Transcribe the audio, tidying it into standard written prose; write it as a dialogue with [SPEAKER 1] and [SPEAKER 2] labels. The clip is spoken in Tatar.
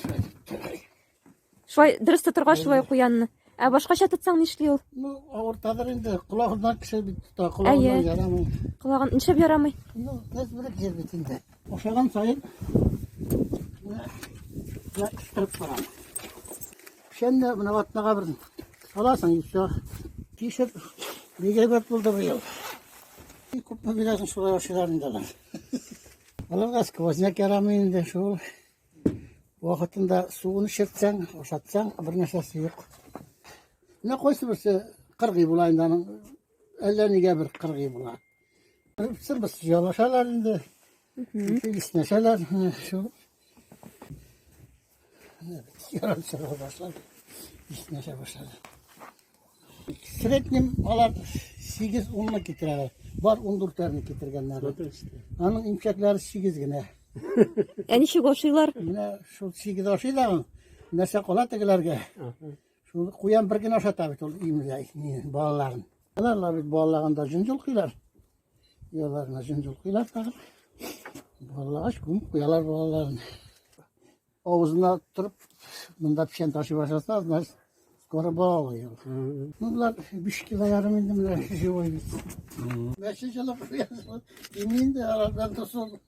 [SPEAKER 1] Шулай.
[SPEAKER 2] Шулай дөрес тотырга шулай куянны. Ә башкача тотсаң нишли ул?
[SPEAKER 1] Ну, авыртадыр инде. Колагыннан кеше бит тота, колагыннан ярамый.
[SPEAKER 2] Колагын нишләп ярамый?
[SPEAKER 1] Ну, нәзберек җир бит инде. Ашаган саен менә кыстырып барам. Печәнне менә атнага бер саласың, и все. Кишер бик әйбәт булды быел. Күпме бирәсең, шулай ашыйлар инде алар. Аларга сквозняк ярамый инде шул. Вакытында суын эчертсәң, ашатсаң, бер нәрсәсе юк. Менә кайсы берсе кыргый була инде аның. Әллә нигә бер кыргый була. Берсе берсе ялашалар инде. Иснәшәләр шул. Ярам чыга башлады. Иснәшә башлады. Среднем алар 8-10-ны китерәләр. Бар 14-ләрне китергәннәр. Аның имчәкләре 8 генә.
[SPEAKER 2] Ә ничек ашыйлар?
[SPEAKER 1] Менә шул 8 ашый да, нәрсә кала тегеләргә. Шул куян бер генә ашата бит ул имезә балаларын. Алар бит балалаганда җен йолкыйлар. Яларына җен йолкыйлар тагын. Балалагач күмеп куялар балаларын. Авызына торып, монда печән ташый башласа, значит, скоро балалый ул. Ну, болар 5 кило ярым инде менә живой бит. Мәче җылы куян. Инде алардан да соң.